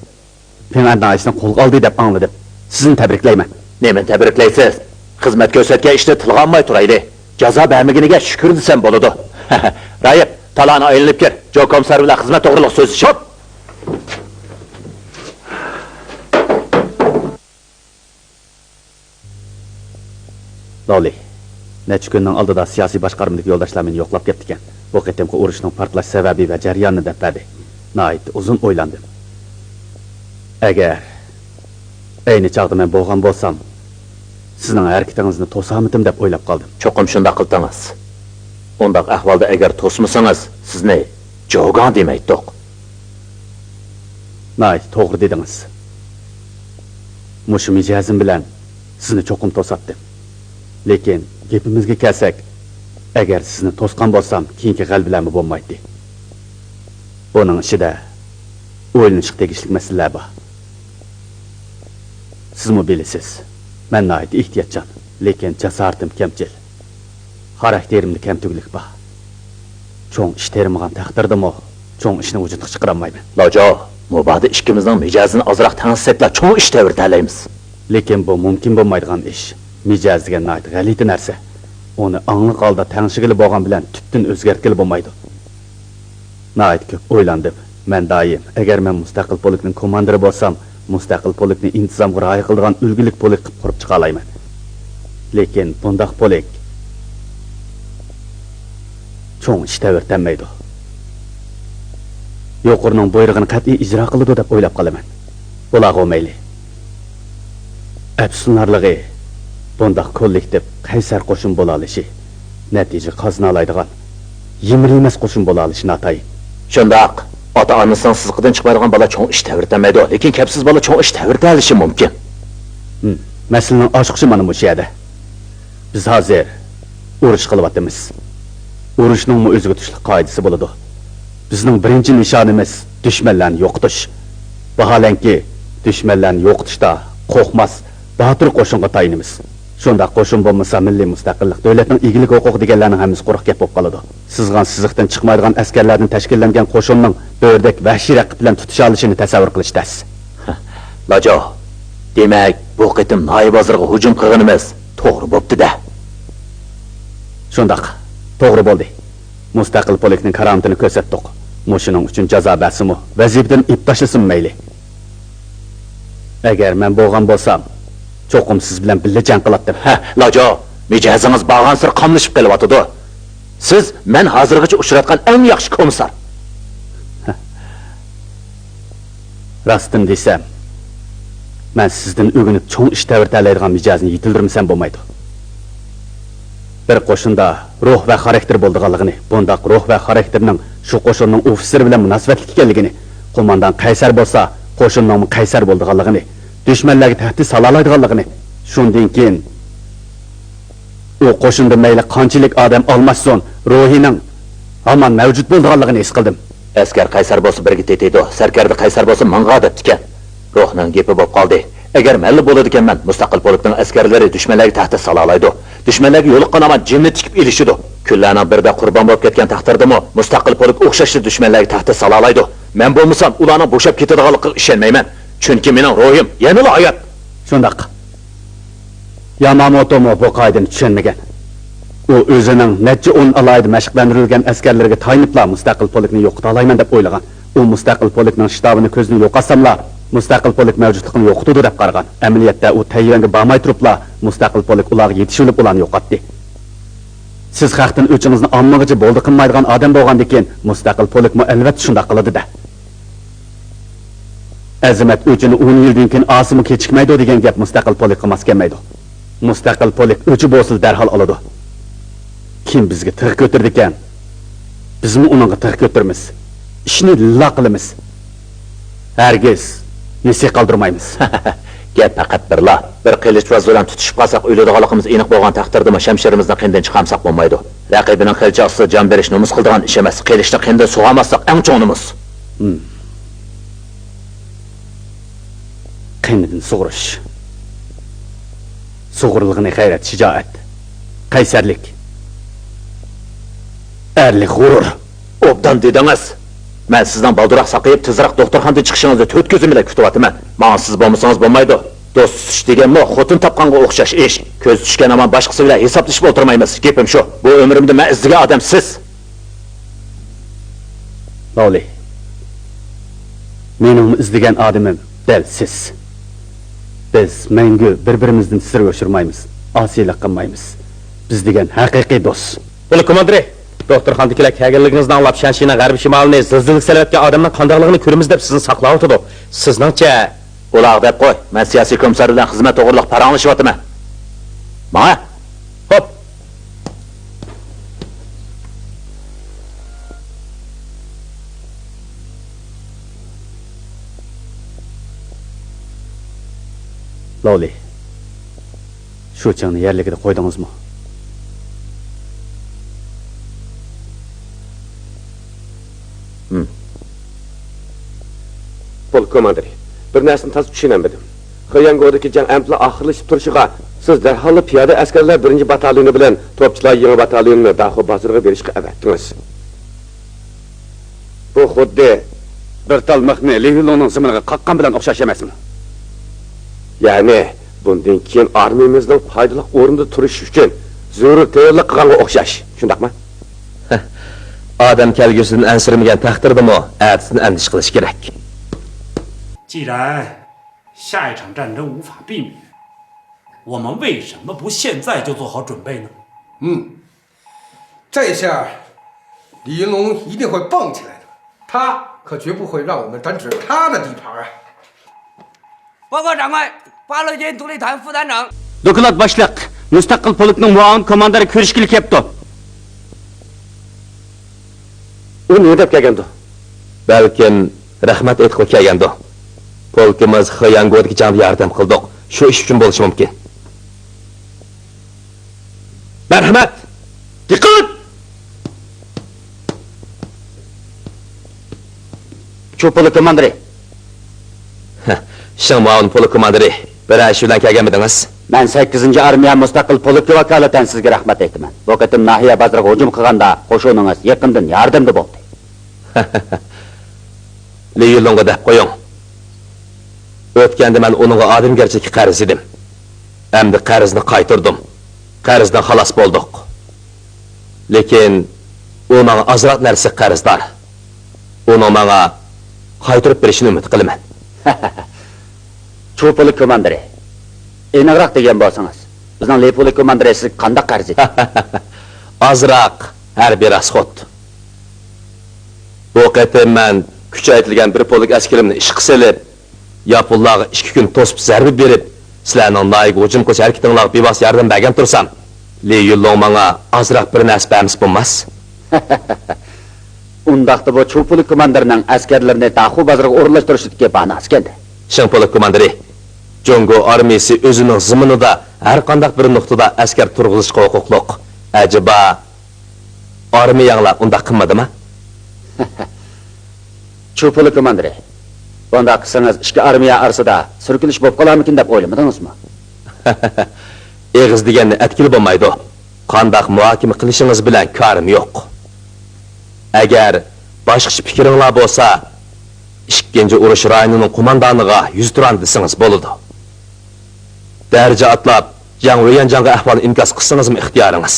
پىڭئەن ناھىيەسىنى قولغا ئالدى دەپ ئاڭلىدىم. سىزنى تەبرىكلەيمەن. نېمىنى تەبرىكلەيسىز؟ خىزمەت كۆرسەتكەن ئىشنى تىلغا ئالماي تۇرايلى. جازا بەرمىگىنىگە شۈكۈر دېسەم بولىدۇ. رايىپ، تالانى ئايلىنىپ كىر. جو كومىسار بىلەن خىزمەت توغرىلىق سۆزلىشىپ. لاۋلى، نەچچە كۈننىڭ ئالدىدا سىياسىي باشقارمىدىكى يولداشلار مېنى يوقلاپ كەپتىكەن. بۇ قېتىمقى ئۇرۇشنىڭ پارتلاش سەۋەبى ۋە جەريانىنى دەپ بەردى. ناھايىتى ئۇزۇن ئويلاندىم. ئەگەر ئەينى چاغدا مەن بولغان بولسام، سىزنىڭ ھەرىكىتىڭىزنى توسامىتىم دەپ ئويلاپ قالدىم. چوقۇم شۇنداق قىلدىڭىز. ئۇنداق ئەھۋالدا ئەگەر توسمىسىڭىز، سىزنى جوگاڭ دېمەيتتۇق. ناھايىتى توغرا دېدىڭىز. مۇشۇ مىجەزىم بىلەن سىزنى چوقۇم توساتتىم. لېكىن گېپىمىزگە كەلسەك، ئەگەر سىزنى توسقان بولسام، كېيىنكى غەلىبىلەرمۇ بولمايتتى. بۇنىڭ ئىچىدە ئويلىنىشقا تېگىشلىك مەسىلىلەر بار. سىزمۇ بىلىسىز، مەن ناھايىتى ئېھتىياتچان، لېكىن جاسارىتىم كەمچىل. خاراكتېرىمدە كەمتۈكلۈك بار. چوڭ ئىش تېرىمىغان تەقدىردىمۇ، چوڭ ئىشنى ۋۇجۇدقا چىقىرالمايمەن. لاجو، مۇبادا ئىككىمىزنىڭ مىجەزىنى ئازراق تەڭشىسەكلا، چوڭ ئىش تەۋرىتەلەيمىز. لېكىن بۇ مۇمكىن بولمايدىغان ئىش. مىجەز دېگەن ناھايىتى غەلىتە نەرسە. ئۇنى ئاڭلىق ھالدا تەڭشىگىلى بولغان بىلەن تۈپتىن ئۆزگەرتكىلى بولمايدۇ. ناھايىتى كۆپ ئويلاندىم. مەن دائىم، ئەگەر مەن مۇستەقىل پولكنىڭ كوماندىرى بولسام، مۇستەقىل پولكنى ئىنتىزامغا رىئايە قىلىدىغان ئۈلگىلىك پولك قىلىپ قۇرۇپ چىقالايمەن. لېكىن بۇنداق پولك چوڭ ئىش تەۋرىتەلمەيدۇ. يۇقىرىنىڭ بۇيرۇقىنى قەتئىي ئىجرا قىلىدۇ دەپ ئويلاپ قالىمەن. بولارغۇ مەيلى. ئەپسۇسلىنارلىقى، بۇنداق كوللېكتىپ قەيسەر قوشۇن بولالىشى، نەتىجە قازىنالايدىغان، يىمىرىلمەس قوشۇن بولالىشى ناتايىن. شۇنداق، ئاتا-ئانىسىنىڭ سىزىقىدىن چىقمايدىغان بالا چوڭ ئىش تەۋرىتەلمەيدۇ، لېكىن كەپسىز بالا چوڭ ئىش تەۋرىتەلىشى مۇمكىن. ھىم، مەسىلىنىڭ ئاچقۇچى مانا مۇشۇ يەردە. بىز ھازىر ئۇرۇش قىلىۋاتىمىز. ئۇرۇشنىڭمۇ ئۆزىگە تۇشلۇق قائىدىسى بولىدۇ. بىزنىڭ بىرىنچى نىشانىمىز دۈشمەنلەرنى يوقىتىش. ۋاھالەنكى، دۈشمەنلەرنى يوقىتىشتا قورقماس، باتۇر قوشۇنغا تايىنىمىز. شۇنداق قوشۇن بولمىسا، مىللىي مۇستەقىللىق، دۆلەتنىڭ ئىگىلىك ھوقۇقى دېگەنلەرنىڭ ھەممىسى قۇرۇق گەپ بولۇپ قالىدۇ. سىزغان سىزىقتىن چىقمايدىغان ئەسكەرلەردىن تەشكىللەنگەن قوشۇننىڭ بۆرىدەك ۋەھشىي رەقىب بىلەن تۇتۇشالىشىنى تەسەۋۋۇر قىلىش تەس. لاجو، دېمەك، بۇ قېتىم ناھىيە بازىرىغا ھۇجۇم قىلغىنىمىز توغرا بوپتۇ-دە. شۇنداق، توغرا بولدى. مۇستەقىل پولكنىڭ كارامىتىنى كۆرسەتتۇق. مۇشۇنىڭ ئۈچۈن جازا بەرسىمۇ، ۋەزىپىدىن ئېلىپ تاشلىسىمۇ مەيلى. ئەگەر مەن بولغان بولسام، چوقۇم سىز بىلەن بىللە جەڭ قىلاتتىم. ھە، لاجو، مىجەزىڭىز بارغانسېرى قاملىشىپ قېلىۋاتىدۇ. سىز مەن ھازىرغىچە ئۇچراتقان ئەڭ ياخشى كومىسسار. راستىنى دېسەم، مەن سىزدىن ئۆگىنىپ چوڭ ئىش تەۋرىتەلەيدىغان مىجەزنى يېتىلدۈرمىسەم بولمايدۇ. بىر قوشۇندا روھ ۋە خاراكتېر بولىدىغانلىقىنى، بۇنداق روھ ۋە خاراكتېرنىڭ شۇ قوشۇننىڭ ئوفىتسېرى بىلەن مۇناسىۋەتلىك ئىكەنلىكىنى، قوماندان قەيسەر بولسا قوشۇننىڭمۇ قەيسەر بولىدىغانلىقىنى، دۈشمەنلەرگە تەھدىت سالالايدىغانلىقىنى، شۇندىن كېيىن ئۇ قوشۇندا مەيلى قانچىلىك ئادەم ئالماشسۇن، روھىنىڭ ھامان مەۋجۇت بولىدىغانلىقىنى ھېس قىلدىم. ئەسكەر قەيسەر بولسا بىرگە تېتىيدۇ، سەركەردە قەيسەر بولسا مىڭغا دەپتىكەن. روھنىڭ گېپى بوپ قالدى. ئەگەر مەنلا بولىدىكەنمەن، مۇستەقىل پولكنىڭ ئەسكەرلىرى دۈشمەنلەرگە تەھدىت سالالايدۇ. دۈشمەنلەرگە يولۇققان ھامان جىمنى تىكىپ ئېلىشىدۇ. كۈنلەرنىڭ بىرىدە قۇربان بولۇپ كەتكەن تەقدىردىمۇ مۇستەقىل پولك ئوخشاشلا دۈشمەنلەرگە تەھدىت سالالايدۇ. مەن بولمىسام، ئۇلارنىڭ بوشاپ كېتىدىغانلىقىغا ئىشەنمەيمەن. چۈنكى مېنىڭ روھىم يەنىلا ھايات. شۇنداق. ياماموتومۇ بۇ قائىدىنى چۈشەنمىگەن. ئۇ ئۆزىنىڭ نەچچە ئون ئالاھىدە مەشىقلەندۈرۈلگەن ئەسكەرلىرىگە تايىنىپلا مۇستەقىل پولكنى يوقىتالايمەن دەپ ئويلىغان. ئۇ مۇستەقىل پولكنىڭ شتابىنى كۆزدىن يوقاتساملا، مۇستەقىل پولك مەۋجۇتلۇقىنى يوقىتىدۇ دەپ قارىغان. ئەمەلىيەتتە ئۇ تەييۈەنگە بارماي تۇرۇپلا، مۇستەقىل پولك ئۇلارغا يېتىشىۋېلىپ ئۇلارنى يوقاتتى. سىز خەقتىن ئۆچىڭىزنى ئاممىغىچە بولدى قىلمايدىغان ئادەم بولغاندىكىن، مۇستەقىل پولكمۇ ئەلۋەتتە شۇنداق قىلىدۇ-دە. ئەزىمەت ئۆچىنى ئون يىلدىن كېيىن ئالسىمۇ كېچىكمەيدۇ دېگەن گەپ مۇستەقىل پولكقا ماس كەلمەيدۇ. مۇستەقىل پولك ئۆچى بولسىلا دەرھال ئالىدۇ. كىم بىزگە تىغ كۆتۈرىدىكەن، بىزمۇ ئۇنىڭغا تىغ كۆتۈرىمىز. ئىشنى لىللا قىلىمىز. ھەرگىز نېسى قالدۇرمايمىز. گەپ پەقەت بىرلا. بىر قىلىچ ۋە زۇلام تۇتۇشۇپ قالساق، ئۆلىدىغانلىقىمىز ئېنىق بولغان تەقدىردىمۇ، شەمشىرىمىزنى قېنىدىن چىقارمىساق بولمايدۇ. رەقىبىنىڭ قىلىچى ئاستىدا جان بېرىش نومۇس قىلىدىغان ئىش ئەمەس. قىلىچنى قېنىدىن سۇغارماسلىق ئەڭ چوڭ نومۇس. ھىم. قېنىدىن سۇغۇرۇش. سۇغۇرۇلغىنى غەيرەت، شىجائەت، قەيسەرلىك، ئەرلىك غۇرۇر. ئوبدان دېدىڭىز. مەن سىزنىڭ بالدۇرراق ساقىيىپ، تېزراق دوختۇرخانىدىن چىقىشىڭىزنى تۆت كۆزۈم بىلەن كۈتۈۋاتىمەن. ماڭا سىز بولمىسىڭىز بولمايدۇ. دوست تۇتۇش دېگەنمۇ خوتۇن تاپقانغا ئوخشاش ئىش. كۆزى چۈشكەن ھامان باشقىسى بىلەن ھېسابلىشىپ ئولتۇرمايمىز. گېپىم شۇ. بۇ ئۆمرۈمدە مەن ئىزدىگەن ئادەم سىز. لاۋلى، مېنىڭمۇ ئىزدىگەن ئادىمىم دەل سىز. بىز مەڭگۈ بىر-بىرىمىزدىن سىر يوشۇرمايمىز، ئاسىيلىق قىلمايمىز. بىز دېگەن ھەقىقىي دوست. پولك كوماندىرى، دوختۇرخانىدىكىلەر كەلگەنلىكىڭىزنى ئاڭلاپ، شەنشىنىڭ غەربىي شىمالىنى زىلزىلىگە سېلىۋەتكەن ئادەمنىڭ قانداقلىقىنى كۆرىمىز دەپ سىزنى ساقلاۋاتىدۇ. سىزنىڭچە؟ ئۇلارغا دەپ قوي، مەن سىياسىي كومىسسار بىلەن خىزمەت توغرىلىق پاراڭلىشىۋاتىمەن. ماڭە! خوپ! لاۋلى، شۇ چىڭنى يەرلىكىدە قويدىڭىزمۇ؟ ھىم. پولك كوماندىرى، بىر نەرسىنى تازا چۈشىنەلمىدىم. خېيەنگودىكى جەڭ ئەمدىلا ئاخىرلىشىپ تۇرۇشىغا، سىز دەرھاللا پىيادە ئەسكەرلەر بىرىنچى باتاليونى بىلەن توپچىلار يېڭى باتاليونىنى داخۇ بازىرىغا بېرىشقا ئەۋەتتىڭىز. بۇ خۇددى بىر تال مىخنى لى يۈنلۇڭنىڭ زېمىنىغا قاققان بىلەن ئوخشاش ئەمەسمۇ؟ يەنى، بۇندىن كېيىن ئارمىيىمىزنىڭ پايدىلىق ئورۇندا تۇرۇشى ئۈچۈن زۆرۈر تەييارلىق قىلغانغا ئوخشاش، شۇنداقمۇ؟ ئادەم كەلگۈسىدىن ئەنسىرىمىگەن تەقدىردىمۇ ئەتىسىدىن ئەندىشە قىلىش كېرەك. 既然下一场战争无法避免，我们为什么不现在就做好准备呢？嗯，这下李云龙一定会蹦起来的，他可绝不会让我们展示他的底牌啊！报告长官，八路军独立团副团长。 دوكلات باشلىق، مۇستەقىل پولكنىڭ مۇئاۋىن كوماندىرى كۆرۈشكىلى كەپتۇ. ئۇ نېمە دەپ كەلگەندۇ؟ بەلكىم رەھمەت ئېيتقىلى كەلگەندۇ. پولكىمىز خېيەنگودىكى جەڭدە ياردەم قىلدۇق. شۇ ئىش ئۈچۈن بولۇشى مۇمكىن. مەرھەمەت! دىققەت! چۇ پولك كوماندىرى. شىڭ مۇئاۋىن پولك كوماندىرى، بىرەر ئىش بىلەن كەلگەنمىدىڭىز؟ مەن سەككىزىنچى ئارمىيە مۇستەقىل پولكى ۋاكالىتەن سىزگە رەھمەت ئېيتىمەن. بۇ قېتىم ناھىيە بازىرىغا ھۇجۇم قىلغاندا قوشۇنىڭىز يېقىندىن ياردەمدە بولدى. لى يۈنلۇڭغا دەپ قويۇڭ. ئۆتكەندە مەن ئۇنىڭغا ئادەمگەرچىلىككە قەرز ئىدىم. ئەمدى قەرزنى قايتۇردۇم. قەرزدىن خالاس بولدۇق. لېكىن ئۇ ماڭا ئازراق نەرسە قەرزدار. ئۇنىڭ ماڭا قايتۇرۇپ بېرىشىنى ئۈمىد قىلىمەن. چۇ پولك كوماندىرى، ئېنىقراق دېگەن بولسىڭىز، بىزنىڭ لى پولك كوماندىرى سىزگە قانداق قەرز ئىدى؟ ئازراق ھەربىي راسخوت. بۇ قېتىم مەن كۈچەيتىلگەن بىر پولك ئەسكىرىمنى ئىشقا سېلىپ، ياپونلارغا ئىككى كۈن توسۇپ زەربە بېرىپ، سىلەرنىڭ ناھىيەگە ھۇجۇم قىلىش ھەرىكىتىڭلارغا بىۋاسىتە ياردەم بەرگەن تۇرسام، لى يۈنلۇڭ ماڭا ئازراق بىر نەرسە بەرمىسە بولماس. ئۇنداقتا بۇ چۇ پولك كوماندىرىنىڭ ئەسكەرلىرىنى داخۇ بازىرىغا ئورۇنلاشتۇرۇشىدىكى باھانە ئازكەندە. شىڭ پولك كوماندىرى، جۇڭگو ئارمىيىسى ئۆزىنىڭ زېمىنىدا ھەر قانداق بىر نۇقتىدا ئەسكەر تۇرغۇزۇشقا ھوقۇقلۇق. ئەجەبا، ئارمىيەڭلار ئۇنداق قىلمىدىما؟ چۇ پولك كوماندىرى، بۇنداق قىلسىڭىز ئىككى ئارمىيە ئارىسىدا سۈركىلىش بولۇپ قالارمىكىن دەپ ئويلىمىدىڭىزمۇ؟ ئېغىز دېگەننى ئەتكىلى بولمايدۇ. قانداق مۇھاكىمە قىلىشىڭىز بىلەن كارىم يوق. ئەگەر باشقىچە پىكرىڭلار بولسا، ئىككىنچى ئۇرۇش رايونىنىڭ قوماندانىغا يۈز تۇران دېسىڭىز بولىدۇ. دەرىجە ئاتلاپ، جاڭ ۋېيەنجاڭغا ئەھۋالنى ئىنكاس قىلسىڭىزمۇ ئىختىيارىڭىز.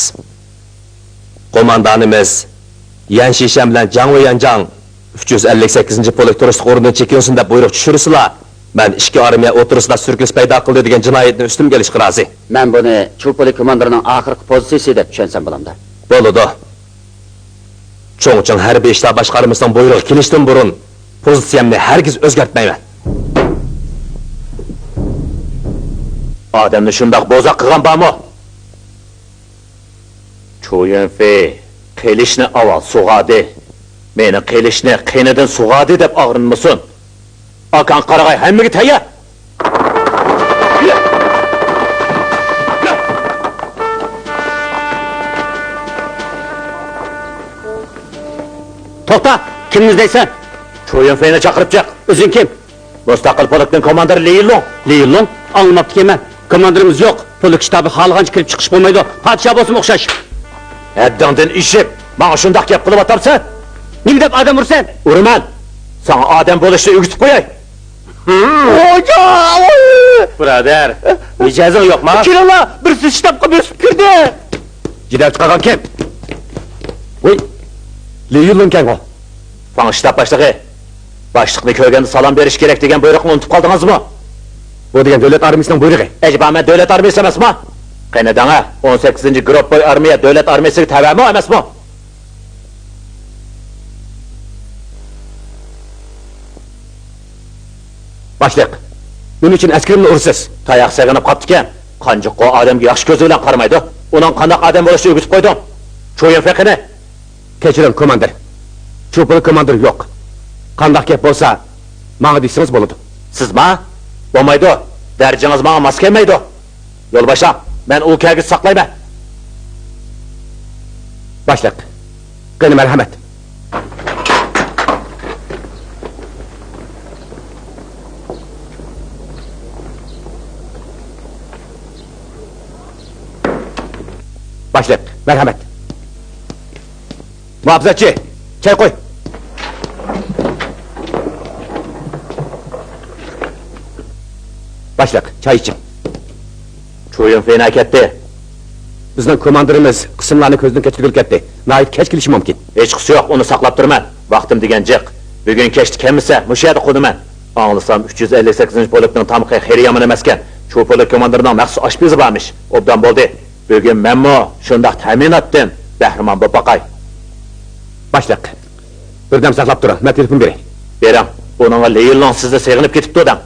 قوماندانىمىز يەن شىشەن بىلەن جاڭ ۋېيەنجاڭ ئۈچ يۈز ئەللىك سەككىزىنچى پولك تۇرۇشلۇق ئورنىدىن چېكىنسۇن دەپ بۇيرۇق چۈشۈرسىلا، مەن ئىككى ئارمىيە ئوتتۇرىسىدا سۈركىلىش پەيدا قىلدى دېگەن جىنايەتنى ئۈستۈمگە ئېلىشقا رازى. مەن بۇنى چۇ پولك كوماندىرىنىڭ ئاخىرقى پوزىتسىيىسى دەپ چۈشەنسەم بولامدۇ؟ بولىدۇ. چۇڭچىڭ ھەربىي ئىشلار باشقارمىسىنىڭ بۇيرۇقى كېلىشتىن بۇرۇن پوزىتسىيەمنى ھەرگىز ئۆزگەرتمەيمەن. ئادەمنى شۇنداق بوزەك قىلغان بارمۇ؟ چۇ يۈنفېي قىلىچنى ئاۋۋال سۇغاردى. مېنىڭ قىلىچنى قېنىدىن سۇغاردى دەپ ئاغرىنمىسۇن. ئاكاڭغا قارىغاي، ھەممىگە تەييار! توختا! كىمنى ئىزدەيسەن؟ چۇ يۈنفېينى چاقىرىپ چىق! ئۆزۈڭ كىم؟ مۇستەقىل پولكنىڭ كوماندىرى لى يىنلۇڭ. لى يىنلۇڭ؟ ئاڭلىماپتىكەنمەن. كوماندىرىمىز يوق. پۇلى كىتابى خالىغانچە كىرىپ چىقىش بولمايدۇ. پادىشاھ بولسىمۇ ئوخشاش. ھەددىڭدىن ئېشىپ، ماڭا شۇنداق گەپ قىلىۋاتامسەن؟ نېمە دەپ ئادەم ئۇرىسەن؟ ئۇرىمەن. ساڭا ئادەم بولۇشنى ئۆگىتىپ قوياي. خوجا! بۇرادەر، مىجەزىڭ يوقما؟ كېلىڭلار، بىرسى شتابقا بۆسۈپ كىردى. جېدەل چىقارغان كىم؟ ۋۇي، لى يۈنلۇڭكەنغۇ. فاڭ شتاب باشلىقى، باشلىقنى كۆرگەندە سالام بېرىش كېرەك دېگەن بۇيرۇقنى ئۇنتۇپ قالدىڭىزمۇ؟ بۇ دېگەن دۆلەت ئارمىيىسىنىڭ بۇيرۇقى. ئەجەبا، مەن دۆلەت ئارمىيىسى ئەمەسمۇ؟ قېنى دەڭە، ئون سەككىزىنچى گروپپوي ئارمىيە دۆلەت ئارمىيىسىگە تەۋەمۇ ئەمەسمۇ؟ باشلىق، نېمە ئۈچۈن ئەسكىرىمنى ئۇرىسىز؟ تاياق سېغىنىپ قاپتىكەن. قانجۇققۇ ئادەمگە ياخشى كۆزى بىلەن قارىمايدۇ. ئۇنىڭ قانداق ئادەم بولۇشىنى ئۆگىتىپ قويدۇم. چۇيۇنفېي قېنى؟ كەچۈرۈڭ، كوماندىر. چۇپۇلۇ كوماندىر يوق. قانداق گەپ بولسا، ماڭا دېسىڭىز بولىدۇ. سىزما؟ بولمايدۇ. دەرىجىڭىز ماڭا ماس كەلمەيدۇ. يول باشلاڭ. مەن ئۇ كەلگۈچە ساقلايمەن. باشلىق، قېنى مەرھەمەت. باشلىق، مەرھەمەت. مۇھاپىزەتچى، چاي قوي. باشلىق، چاي ئىچىڭ. چۇيۇنفېي نەگە كەتتى؟ بىزنىڭ كوماندىرىمىز قىسىملارنى كۆزدىن كەچۈرگىلى كەتتى. ناھايىتى كەچ كېلىشى مۇمكىن. ھېچقىسى يوق، ئۇنى ساقلاپ تۇرىمەن. ۋاقتىم دېگەن جىق. بۈگۈن كەچتە كەلمىسە، مۇشۇ يەردە قونىمەن. ئاڭلىسام، ئۈچ يۈز ئەللىك سەككىزىنچى پولكنىڭ تامىقى خېلى يامان ئەمەسكەن. چۇ پولك كوماندىرىنىڭ مەخسۇس ئاشپىزى بارمىش. ئوبدان بولدى. بۈگۈن مەنمۇ شۇنداق تەمىناتتىن بەھرىمەن بولۇپ باقاي. باشلىق، بىردەم ساقلاپ تۇرۇڭ، مەن تېلېفون بېرەي. بېرىڭ. ئۇنىڭغا لى يۈنلۇڭ سىزنى سېغىنىپ كېتىپتۇ دەڭ.